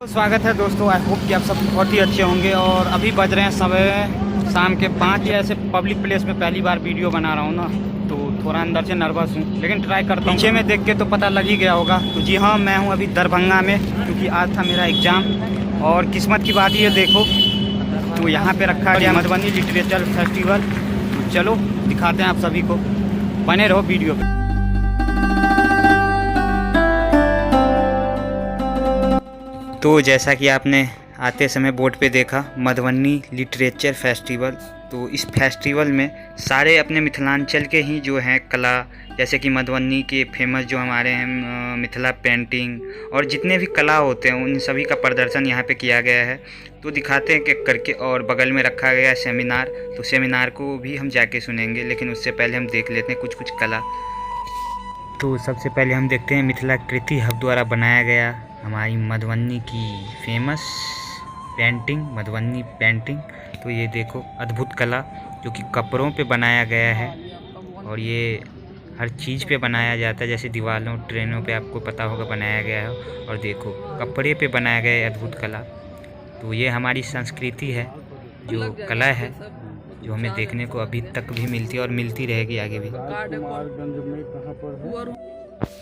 स्वागत है दोस्तों, I hope कि आप सब बहुत ही अच्छे होंगे। और अभी बज रहे हैं समय शाम के 5। ऐसे पब्लिक प्लेस में पहली बार वीडियो बना रहा हूँ ना, तो थोड़ा अंदर से नर्वस हूँ, लेकिन ट्राई करता हूँ। पीछे में देख के तो पता लग ही गया होगा। तो जी हाँ, मैं हूँ अभी दरभंगा में, क्योंकि आज था मेरा एग्ज़ाम। और किस्मत की बात ये देखो, तो यहाँ पे रखा गया मधुबनी लिटरेचर फेस्टिवल। तो चलो दिखाते हैं आप सभी को, बने रहो वीडियो पे। तो जैसा कि आपने आते समय बोर्ड पे देखा, मधुबनी लिटरेचर फेस्टिवल। तो इस फेस्टिवल में सारे अपने मिथिलांचल के ही जो हैं कला, जैसे कि मधुबनी के फेमस जो हमारे हैं मिथिला पेंटिंग और जितने भी कला होते हैं उन सभी का प्रदर्शन यहाँ पे किया गया है। तो दिखाते हैं एक करके। और बगल में रखा गया है सेमिनार, तो सेमिनार को भी हम जाके सुनेंगे, लेकिन उससे पहले हम देख लेते हैं कुछ कुछ कला। तो सबसे पहले हम देखते हैं मिथिला कृति हब द्वारा बनाया गया हमारी मधुबनी की फेमस पेंटिंग, मधुबनी पेंटिंग। तो ये देखो अद्भुत कला जो कि कपड़ों पे बनाया गया है, और ये हर चीज़ पे बनाया जाता है, जैसे दीवारों ट्रेनों पे आपको पता होगा बनाया गया है। और देखो कपड़े पे बनाया गया है अद्भुत कला। तो ये हमारी संस्कृति है, जो कला है, जो हमें देखने को अभी तक भी मिलती है और मिलती रहेगी आगे भी।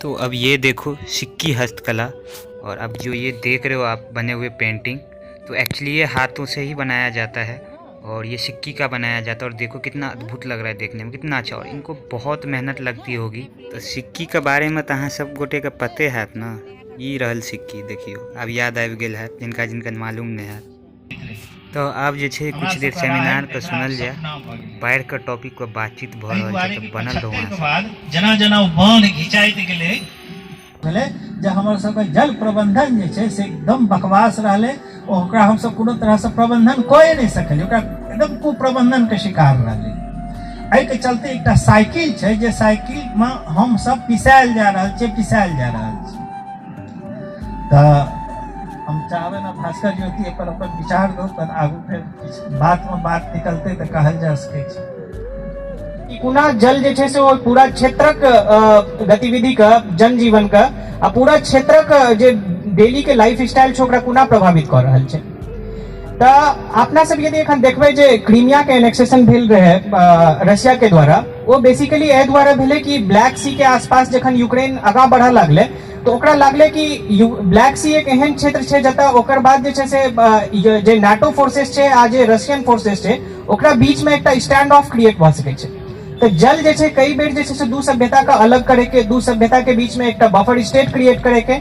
तो अब ये देखो सिक्की हस्तकला। और अब जो ये देख रहे हो आप बने हुए पेंटिंग, तो एक्चुअली ये हाथों से ही बनाया जाता है और ये सिक्की का बनाया जाता है। और देखो कितना अद्भुत लग रहा है देखने में, कितना अच्छा। और इनको बहुत मेहनत लगती होगी। तो सिक्की के बारे में तो अहाँ सब गोटे के पते हैत ना, ई रहल सिक्की। देखियो अब याद आबि गेल हैत जिनका जिनका मालूम नहीं हैत। तो अब जे छै कुछ देर सेमिनार के सुनल जाय, बाढ़ि के टॉपिक पर बातचीत भ रहल छै, तो बनल रहू अहाँ सब। बाद जेना जेना ओ बांध घिचाइत गेलै भेलै जे हमर सबके जल प्रबंधन जे छै से एकदम बकवास रहलै। ओकरा हमसब कोनो तरहसँ प्रबंधन कए नहि सकलियै, ओकरा एकदम कुप्रबंधनके शिकार रहलै। एहिके चलते एकटा साइकिल छै जे साइकिलमे हमसब पिसायल जा रहल छियै, पिसायल जा रहल छी। तऽ हम चाहबै ने भास्कर ज्योति एहिपर अपन विचार दो, तहन आगू फेर किछु बातमे बात निकलतै तऽ कहल जा सकै छै। कि कोना जल जे छै से ओ पूरा क्षेत्रक गतिविधिके, जनजीवनके आ पूरा क्षेत्रक जे डेलीके लाइफ स्टाइल छै ओकरा कोना प्रभावित कऽ रहल छै। तऽ अपना सब यदि एखन देखबै जे क्रीमियाके एनेक्सेशन भेल रहै रशियाके द्वारा, ओ बेसिकली एहि दुआरे भेलै कि ब्लैक सी के आसपास जखन यूक्रेन आगाँ बढ़ऽ लागलै तऽ ओकरा लागलै कि ब्लैक सी एक एहन क्षेत्र छै जतऽ ओकर बाद जे छै से जे नाटो फोर्सेस छै आ जे रशियन फोर्सेस छै ओकरा बीच में एकटा स्टैंड ऑफ क्रिएट भऽ सकै छै। तऽ जल जे छै कई बेर जे छै से दू सभ्यता के अलग करे के, दू सभ्यता के बीच में एकटा बफर स्टेट क्रिएट करे के,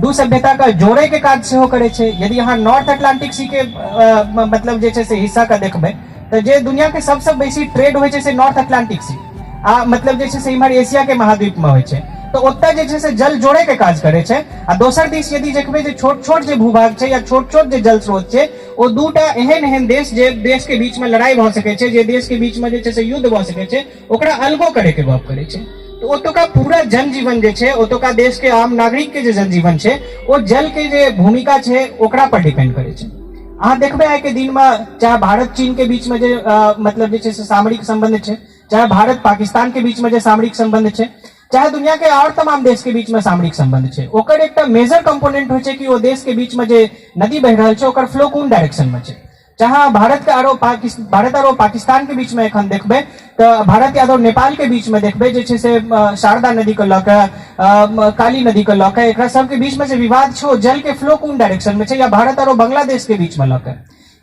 दू सभ्यता के जोड़े के काज सेहो करे छै। यदि अहाँ नॉर्थ अटलांटिक सी के मतलब जे छै से हिस्सा के देखबै तऽ जे दुनिया के सबसँ बेसी ट्रेड होइ छै से नॉर्थ अटलांटिक सी आ मतलब जे छै से इम्हर एशिया के महाद्वीप में होइ छै, तऽ ओतय जे छै से जल जोड़े के काज करे छै। आ दोसर दिस यदि देखबै जे छोट छोट जे भूभाग छै या छोट छोट जे जल स्रोत छै, ओ दूटा एहन एहन देश जे देश के बीच में लड़ाई भऽ सकै छै, जे देश के बीच में जे छै से युद्ध भऽ सकै छै, ओकरा अलगो करे के गप करे छै। तऽ ओतुका पूरा जनजीवन जे छै, ओतुका देश के आम नागरिक के जे जनजीवन छै, ओ जल के जे भूमिका छै ओकरा पर डिपेंड करे छै। अहाँ देखबै आइ के दिन में चाहे भारत चीन के बीच में जे मतलब जे छै से सामरिक संबंध छै, चाहे भारत पाकिस्तान के बीच में जे सामरिक संबंध छै, चाहे दुनिया के और तमाम देश के बीच में सामरिक संबंध छै, ओकर एकटा मेजर कंपोनेंट होइ छै कि ओ देश के बीच में जे नदी बहि रहल छै ओकर फ्लो कोन डायरेक्शन में छै। चाहे भारत के आरो भारत आरो पाकिस्तान के बीच में एखन देखबै तऽ भारत आरो नेपाल के बीच में देखबै जे छै से शारदा नदी के लऽ के, काली नदी के लऽ के, एकरा सबके बीच में जे विवाद छै ओ जल के फ्लो कोन डायरेक्शन में छै, या भारत आरो बांग्लादेश के बीच में लऽ के,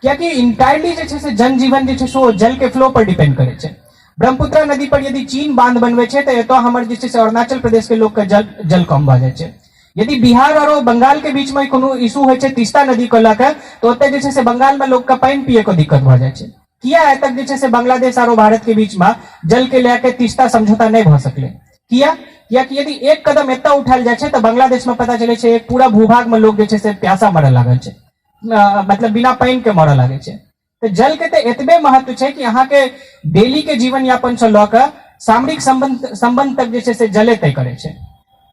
कियाकि इंटायरली जे छै से जनजीवन जे छै से ओ जल के फ्लो पर डिपेंड करै छै। ब्रह्मपुत्रा नदी पर यदि चीन बांध बनबै छै तऽ एतऽ हमर जे छै से अरुणाचल प्रदेश के लोक के जल जल कम भऽ जाइ छै। यदि बिहार आरो बंगाल के बीच में कोनो इशू होइ छै तीस्ता नदी के लऽ के, तऽ ओतऽ जे छै से बंगाल में लोक के पानि पिए के दिक्कत भऽ जाइ छै। किया आइ तक जे छै से बांग्लादेश आरो भारत के बीच में जल के लए के तीस्ता समझौता नहि भऽ सकलै? किया? कियाकि यदि एक कदम एतऽ उठायल जाइ छै तऽ बांग्लादेश में पता चलै छै एक पूरा भूभाग में लोग जे छै से प्यासा मरऽ लागल छै, मतलब बिना पानि के मरऽ लागै छै। तऽ जल के तऽ एतबे महत्व छै कि अहाँके डेली के जीवन यापन से लऽ कऽ सामरिक संबंध संबंध तक जे छै से जले तय करै छै।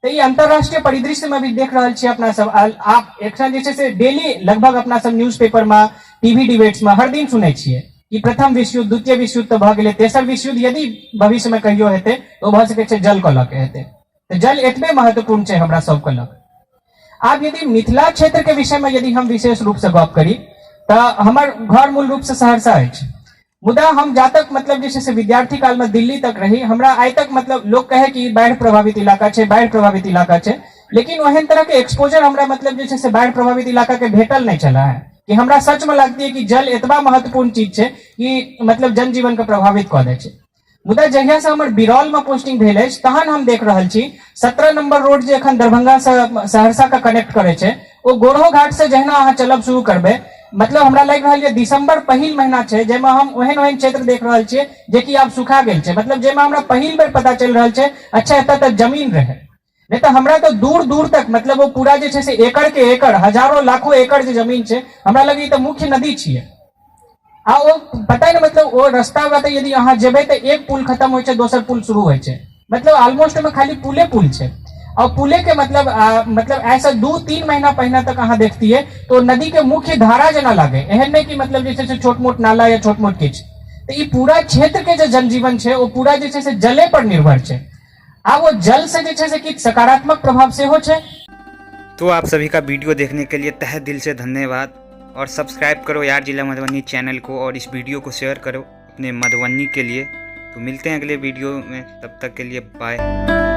तऽ ई अंतरराष्ट्रीय परिदृश्य में भी देख रहल छियै अपना सब। आप एखन जे छै से डेली लगभग अपना सब न्यूज पेपर में, टीवी डिबेट्स में हर दिन सुनै छियै कि प्रथम विश्व युद्ध, द्वितीय विश्व युद्ध तऽ भऽ गेलै, तेसर विश्व युद्ध यदि भविष्य में कहियो हेतै तऽ ओ भऽ सकै छै जल के लऽ के हेतै। तऽ जल एतबे महत्वपूर्ण छै हमरा सबके लऽ के। आब यदि मिथिला क्षेत्र के विषय में यदि हम विशेष रूप से गप करी तऽ हमर घर मूल रूप से सहरसा अछि, मुदा हम जा तक मतलब जे छै से विद्यार्थी काल में दिल्ली तक रही, हमरा आइ तक मतलब लोग कहे कि बाढ़ि प्रभावित इलाका छै, बाढ़ि प्रभावित इलाका छै, लेकिन ओहन तरह के एक्सपोजर हमरा मतलब जे छै से बाढ़ि प्रभावित इलाका के भेटल नहि छल है कि हमरा सच में लगती है कि जल एतबा महत्वपूर्ण चीज छै कि मतलब जनजीवन के प्रभावित कऽ दै छै। मुदा जहिया से हमर बिरौल में पोस्टिंग भेल अछि तहन हम देख रहल छी 17 नंबर रोड जे एखन दरभंगा से सहरसा के कनेक्ट करे छै, ओ गोरहो घाट से जहिना अहाँ चलब शुरू करबै, मतलब हमरा लागि रहल यऽ दिसंबर पहिल महीना छै जाहिमे हम ओहन ओहन क्षेत्र देख रहल छियै जेकि आब सुखा गेल छै, मतलब जाहिमे हमरा पहिल बेर पता चलि रहल छै अच्छा एतऽ तऽ जमीन रहै, नहि तऽ हमरा तऽ दूर दूर तक मतलब ओ पूरा जे छै से एकड़ के एकड़ हजारों लाखों एकड़ जे जमीन छै हमरा लगे ई तऽ मुख्य नदी छियै। आ ओ पता नहि मतलब ओ रास्ता बाटे यदि अहाँ जेबै तऽ एक पुल खत्म होइ छै दोसर पुल शुरू होइ छै, मतलब ऑलमोस्ट ओहिमे खाली पुले पुल छै। और पुले के मतलब मतलब ऐसा 2-3 महीना पहिने तक अहाँ देखतियै तो नदी के मुख्य धारा जेना लागे, एहन नहि कि मतलब जे छै से छोट मोट नाला या छोट मोट किछु। तऽ ई पूरा क्षेत्र के जे जनजीवन छै ओ पूरा जे छै से जले पर निर्भर छै। आब ओ जल से जे छै से किछु सकारात्मक प्रभाव सेहो छै। तो आप सभी का वीडियो देखने के लिए तहे दिल से धन्यवाद और सब्सक्राइब करो यार जिला मधुबनी चैनल को और इस वीडियो को शेयर करो अपने मधुबनी के लिए। तो मिलते हैं अगले वीडियो में, तब तक के लिए बाय।